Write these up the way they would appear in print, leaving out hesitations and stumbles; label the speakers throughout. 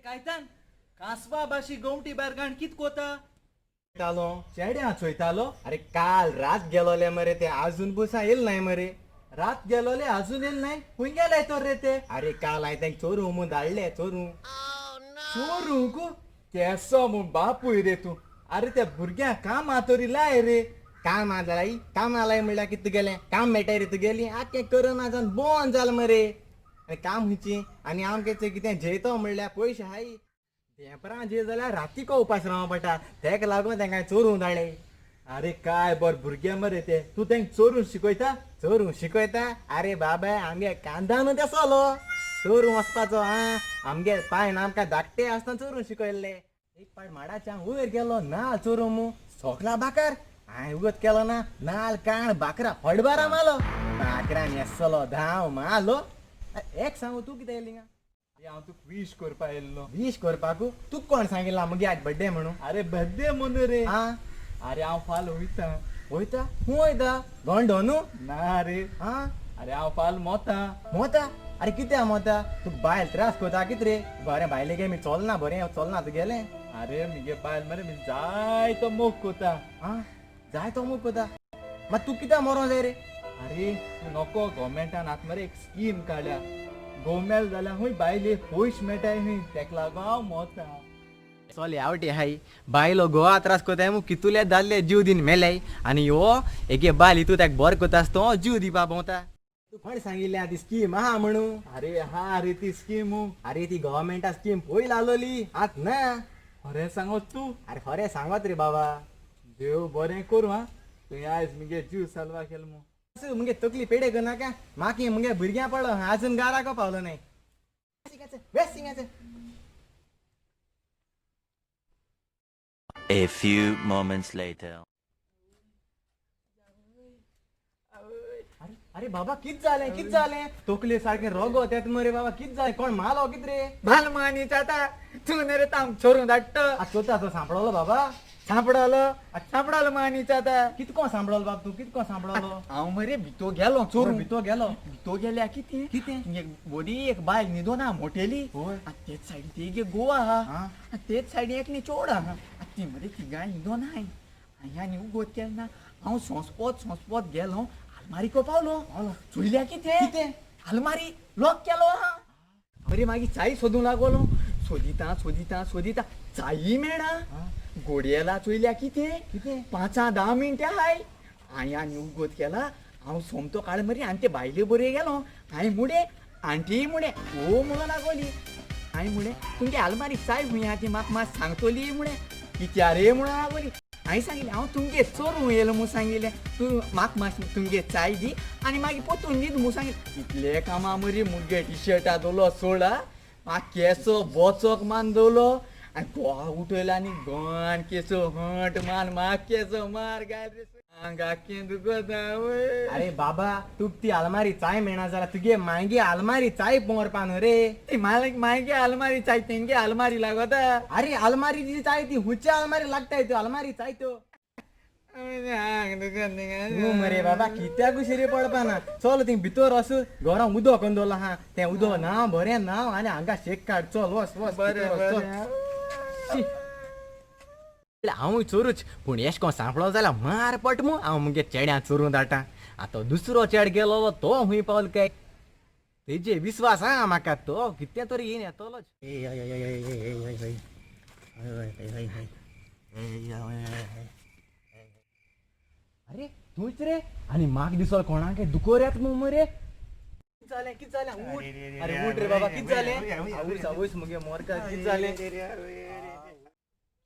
Speaker 1: कायतान कांसवा बाशी गोमटी बारगाण कित कोता तालो चेड्या चोयतालो.
Speaker 2: अरे काल रात गेलोले मरे ते अजून बुसा येल नाही मरे.
Speaker 1: रात गेलोले अजून येल नाही, हुंय गेलाय तर रे ते?
Speaker 2: अरे काल हांवें तेंक चोरू म्हूण धाडले चोरू.
Speaker 1: चोरूंक केसो म्हूण बापूय रे तूं. अरे त्या भुरग्यांक कामां तरी लाय रे.
Speaker 2: काम जालाय काम आलाय म्हणल्यार कितें तुगेलें काम मेळटाय रे तुगेली आख्खें करना जावन बंद जालें मरे. आनी काम खंयची आनी आमकां चोय कितें जेयतो म्हणल्यार पयशे हाय धेंपरां जे जाल्यार रातीको उपास रावंक पडटा तेका लागून तेंकां चोरूंक धाडले.
Speaker 1: अरे काय बर भुरगे मरे ते, तूं तेंक चोरून शिकयता?
Speaker 2: चोरूंक शिकयता? अरे बाबा आमगे कांदानू तेसलो चोरूंक वचपाचो. आं आमगे पायन आमकां धाकटे आसतना चोरूंक शिकयल्ले. एक पाट माडाच्या वयर गेलो नाल चोरूंक मू सोकला बाकर हांवें उगत केलो ना नाल काण बाकरा फडबारा मालो बाकरान येसलो धांव मालो. एक सांगू तूं कितें येयली हिंगा?
Speaker 1: अरे हांव तुका वीश करपा येयल्लो.
Speaker 2: वीश करपाकू? तुका कोण सांगिल्ला मुगे आज बड्डे म्हणून?
Speaker 1: अरे बड्डे म्हणून रे.
Speaker 2: आं
Speaker 1: अरे हांव फाल वयता.
Speaker 2: वयता? खूंय वयता? गोंडो न्हू?
Speaker 1: ना रे.
Speaker 2: आं
Speaker 1: अरे हांव फाल मोता.
Speaker 2: मोता? अरे कित्या मोता? तुका बायल त्रास करता कित रे? बरें बायले गे मी चलना बरें चलना तुगेलें.
Speaker 1: अरे मुगे बायल मरे मी जाय तो मोग कोता.
Speaker 2: आं जाय तो मोग करता, मात तूं कित्याक मरोंक जाय रे?
Speaker 1: अरे तूं नको, गोवमेंटान आतां मरे एक स्कीम काडल्या, गोमेल जाल्यार खूंय बायले पयशे मेळटाय खंय, तेका लागून हांव मोता.
Speaker 2: चल आवटी हाय बायलो गोवा त्रास करताय मू कितुले दादले जीव दीन मेले आनी ह्यो एके बायल हितू ताका बरें करता आसता जीव दिवपा भोंवता. तूं कोण सांगिल्लें आतां स्कीम आहा म्हणून?
Speaker 1: अरे हा रे ती स्कीम.
Speaker 2: अरे ती गव्हर्मेंटा स्कीम पयल आलोली आत ना.
Speaker 1: खरें सांगत तूं?
Speaker 2: अरे खरें सांगत रे बाबा.
Speaker 1: देव बरें करूं. हा तुवें आयज मुगे जीव साल्वा केलो मू.
Speaker 2: मुगे तकली पेडे करनाका माकी मुगे भुरग्यां पडलो आजून गाराको पावलो न्हय. वेस हिंगाचें.
Speaker 3: A few moments later.
Speaker 2: अरे अरे बाबा कित जालें कित जालें तकले सारकें रोगो तेत मरे बाबा कित जालें कोण मालो कित रे?
Speaker 4: बाल मानी जाता तूं न्ही रे ताम चोरूंक धाडटा.
Speaker 2: आतां चोता तो सांपडलो बाबा.
Speaker 4: सांपडलो सांपडलो मानी जाता.
Speaker 2: कितको सांपडलो बाब तूं कितको सांपडलो?
Speaker 4: हांव मरे भितो गेलो चोरूंक.
Speaker 2: भितो गेलो.
Speaker 4: भितो गेल्या कितें
Speaker 2: कितें?
Speaker 4: एक बरी एक बायल न्हिदोना मोटेली.
Speaker 2: होय.
Speaker 4: आनी तेच सायडीन तेगे गोवा आहा.
Speaker 2: आं.
Speaker 4: आनी तेच सायडीन एकली चोड आहा. आनी ती मरे तिगांय न्हिदोनाय. हांवें आनी उगोत केलें ना. हांव सोंसपोत सोंसपोत गेलो आलमारीको पावलो. चोयल्या कितें?
Speaker 2: कितें?
Speaker 4: आलमारी लॉक केलो आहा. बरी मागीर चाय सोदूंक लागलो. सोदिता सोदिता सोदिता चायी मेळना. गोडयेला चोयल्या कितें?
Speaker 2: कितें?
Speaker 4: पांचां धा मिनटां हाय. हांवें आनी उगोत केला. हांव सोमतो काड मरे आनी ते बायले बरे गेलो. हांवें मुडे आंटी मुडे ओ म्हणून लागोली. हांवें मुडे तुमगे आलमारी चाय खूंय आहा ती म्हाका मात सांगतली मुडे. कित्या रे म्हणून लागोली. हांवें सांगिल्लें हांव तुमगे चोरूंक येयलो म्हूण सांगिल्लें. तूं म्हाका मातशें तुमगे चाय दी आनी मागीर पोतून न्हीद म्हूण सांगिल्लें. इतले कामां मरे मुगे टिशर्टा दवरलो सोडा म्हाका केसो बोचोक मान दवरलो आनी गोवा उठयलो आनी गोवान केसो हट मान म्हाका केसो मार घाल रे आंगाकें दुखता वय.
Speaker 2: अरे बाबा तुक ती आलमारी चाय मेळना जाल्यार तुगे मागे आलमारी चाय पोंवरपा न्हू रे.
Speaker 4: ती मालक मागे आलमारी चाय तेंगे आलमारी लागता.
Speaker 2: अरे आलमारी जी चाय ती हुच्या आलमारी लागताय त्यो आलमारी चाय त्यो.
Speaker 4: आंग दुखत.
Speaker 2: तूं मरे बाबा कित्याकू शिरी पडपा ना. चल थंय भितर वच घरां उदक करून दवरलां आहा तें उदक न्हांव बरें न्हांव आनी हांगा शेक काड. चल वच वच
Speaker 4: बरें
Speaker 2: भितर वच, चल.
Speaker 4: बरें.
Speaker 2: शी. हांवूय चोरूच पूण एश कोण सांपडलो जाल्यार मार पट मू हांव मुगे चेड्यां चोरूं धाडटा. आतां दुसरो चेड गेलो तो खूंय पावलो काय तेजे विस्वास आहा म्हाका तो कितें तरी येयन येतलोच. अरे तूंच रे आनी म्हाका दिसलो कोणाक दुकोर येता मू मरे. कित जालें कित जालें? उठ अरे उठ रे बाबा कित जालें? आवयस आवयस मुगे मोरका कित जालें?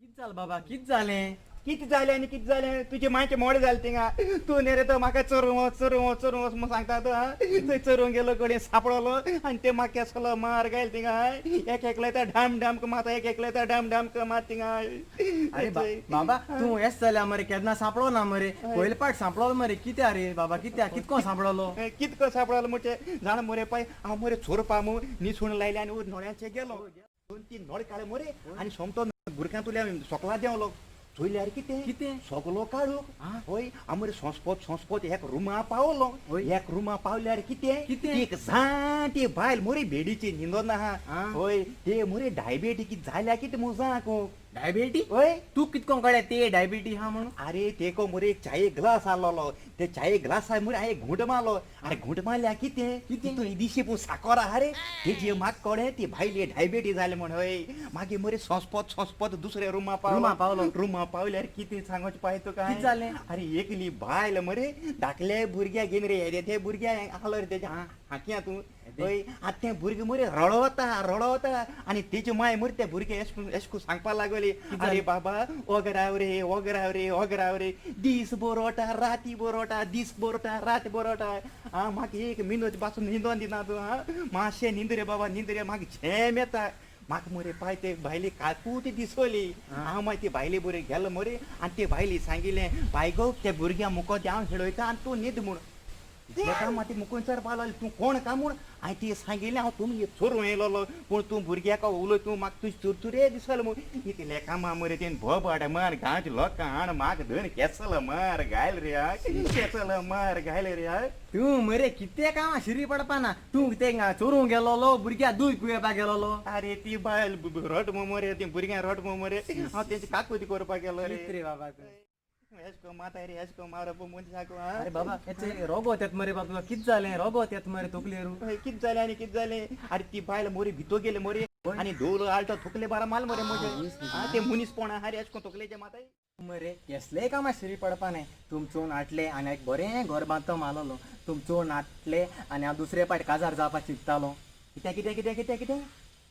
Speaker 2: कित जालें बाबा कित जालें?
Speaker 4: कितें जालें आनी कितें जालें? तुजे मांयचें मोडें जालें थिंगा. तूं न्ही रे तो म्हाका चोरूंक वच चोरूंक वच चोरूंक वच म्हूण सांगता तो. थंय चोरूंक गेलो कडेन सांपडलो आनी ते म्हाका केसलो मार घायल थिंगा. एक एकले तर ढाम ढाम मारता एक एकले तर ढाम ढाम मार थिंगा.
Speaker 2: अरे बाबा तूं एस जाल्या मरे केन्ना सांपडलो ना मरे पयले पाट सांपडलो मरे. कित्या रे बाबा कित्या कितको सांपडलो?
Speaker 4: कितको सांपडलो म्हणजे जाणा मरे पाय हांव मरे चोरपा म्हूण निसूण लायले आनी वयर नळ्यांचे गेलो. दोन तीन नळ काडले मरे आनी सोमतो गुरख्यां तुल्या सोकला देंवलो.
Speaker 5: चोयल्यार कितें?
Speaker 2: कितें?
Speaker 5: सगलो काळोख. हय, हांव मरे संस्पत संस्पत एक रुमा पावलो.
Speaker 2: हय.
Speaker 5: एक रुमा पावल्यार कितें?
Speaker 2: कितें?
Speaker 5: एक जाणटी बायल मरे बेडीची न्हिंदोन आहा. हय, ते मरे डायबेटीक जाल्या कितें मुजाक.
Speaker 2: डायबिटी?
Speaker 5: हय.
Speaker 2: तूं कितको कळ्ळें ते डायबिटी हा म्हणून?
Speaker 5: अरे तेको मरे एक चाये ग्लास आसलोलो, ते चाये ग्लासा मरे हांवें घुंट मारलो. अरे घुंट मारल्या कितें?
Speaker 2: कितें?
Speaker 5: तितून दिशी पूण साकोर आहा रे, तेजे म्हाका कळ्ळें ती भायली डायबिटी जाली म्हण. हय, मागीर मरे संस्पत संस्पत दुसऱ्या रुमा पावलो.
Speaker 2: रुमा पावलो.
Speaker 5: रुमा पावल्यार कितें सांगोचें पाय तुका?
Speaker 2: कितें जालें?
Speaker 5: अरे एकली बायल मरे धाकले भुरग्या घेवन रे, येदे ते भुरग्या आहलो रे तेज्या हाकया तूं. हय, आतां तें भुरगें मरे रडवता रडवता आनी तेजी माय मरे त्या भुरग्या एशकू सांगपाक लागली, अरे बाबा ओगराव रे ओगराव रे ओगराव रे, दीस बरोटा राती बरोटा, दीस बरोटा रात बरोटा, आं म्हाका एक मिनट पासून न्हिदोन दिना तूं, आं मातशें न्हिद रे बाबा न्हिद रे, म्हाका झेम येता. म्हाका मरे पाय ते भायली काकूट दिसली. हांव मागीर ती भायली बरी गेलो मरे आनी ते भायली सांगिल्लें, बाय गो त्या भुरग्या मुको हांव खेळयता आनी तूं न्हीद म्हूण. एका माती मुकुंचार पावलो, तूं कोण काय म्हूण? हांवें ती सांगिल्लें, हांव तुमगे चोरूं येयलोलो, पूण तूं भुरग्याक उलय, तूं म्हाका तुजी चुरचुरे दिसलो म्हूण. इतले कामां मरे तेणें बोबाट मार गांवच्या लोकां हाण म्हाका धन केसलो मार घायल रे, केसलो मार घायल रे.
Speaker 2: तूं मरे कितें कामां शिरी पडपा ना तूं, ते चोरूंक गेलोलो, भुरग्या दूद पिवपाक गेलोलो.
Speaker 5: अरे ती बायल रट मरे, ती भुरग्यां रट मरे, हांव तेंची काकूती करपाक गेलो रे.
Speaker 2: रे बाबा तूं.
Speaker 5: एशको माताय रे, एशको मारप मनशाक.
Speaker 2: अरे बाबा हेचे रोगोत येत मरे बाबा, तुका कित जालें? रोगोत येत मरे तकलेरू.
Speaker 5: हय, कित जालें आनी कित जालें? अरे ती बायल मोरी भितो गेले मोरे आनी धोल आलटो थुकले बारा माल मरे म्हजे. ते मनीसपण आहा रे एशको तकलेचे माताय.
Speaker 2: मरे कसलेय कामां शिरी पडपा न्हय. तुमचो नाटले आनी एक बरें घर बांदतो मालोलो, तुमचो नाटले आनी हांव दुसरे पाट काजार जावपाक चिंततालो.
Speaker 5: कित्या कित्या कित्या कित्या कितें?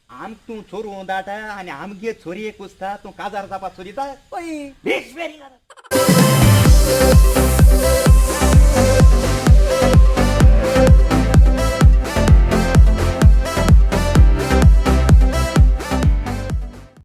Speaker 5: आम तूं चोरूं दाटा आनी आमगे चोरयेक कुसता, तूं काजार जावपाक सोदिता?
Speaker 2: पळय.
Speaker 5: बेश वेरी.